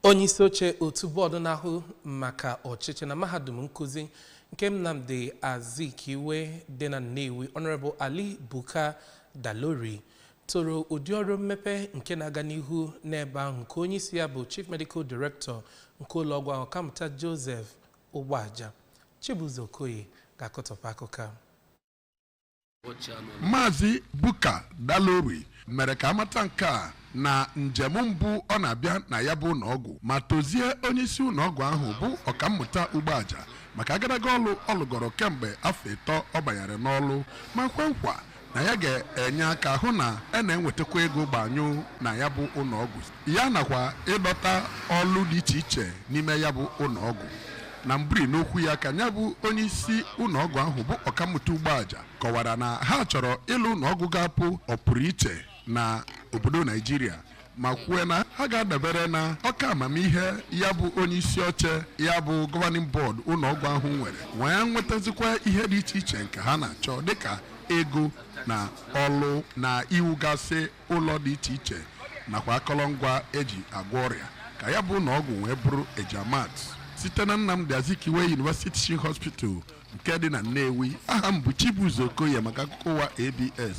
Onye isi oche otu bọọdụ na-ahụ maka ọchịchị na mahadum nkụzi nke Nnamdi Azikiwe dị na Nnewi, Honorable Ali Buka Dalori, toro ụdị ọrụ mmepe nke na-aga n'ihu n'ebe ahụ, nke onye isi ya bụ Chief Medical Director nke ụlọọgwụ ahụ, Ọkammụta Joseph Ugboaja. Chibuzo Okoye ga-akọtọpụ akụkọ a. Maazị Buka Dalori mere ka amata nke a na njem mbụ ọ na-abịa na ya bụ ụlọọgwụ, ma tozie onyeisi ụlọọgwụ ahụ bụ Ọkammụta Ugboaja maka agadaga ọlụ ọ lụgọrọ kemgbe afọ 3 ọ banyere n'ọlụ, ma kwe nkwa na ya ga-enye aka hụ na a na-enwetakwa ego gbanyụ na ya bụ ụlọọgwụ, ya nakwa ịdọta ọlụ dị iche iche n'ime ya bụ ụlọọgwụ. Na mburi n'okwu ya, ka ya bụ onye isi ụlọọgwụ ahụ bụ Ọkammụta Ugboaja kọwara na ha chọrọ ịlụ ụlọọgwụ ga-apụ ọpụrụ iche na obodo Naijiria, ma kwue na ha ga-adabere na ọka amamihe ya bụ onye isi oche ya bụ governing board ụlọọgwụ ahụ nwere, wee nwetazikwa ihe dị iche iche nke ha na-achọ, dịka ego na ọlụ na iwugasị ụlọ dị iche iche nakwa akọrọngwa eji agwọ ọrịa, ka ya bụ ụlọọgwụ wee bụrụ ejiamat. Site na Nnamdi Azikiwe University Teaching Hospital nke dị na Nnewi, aha m bụ Chibuzo Okoye maka akụkọ ụwa ABS.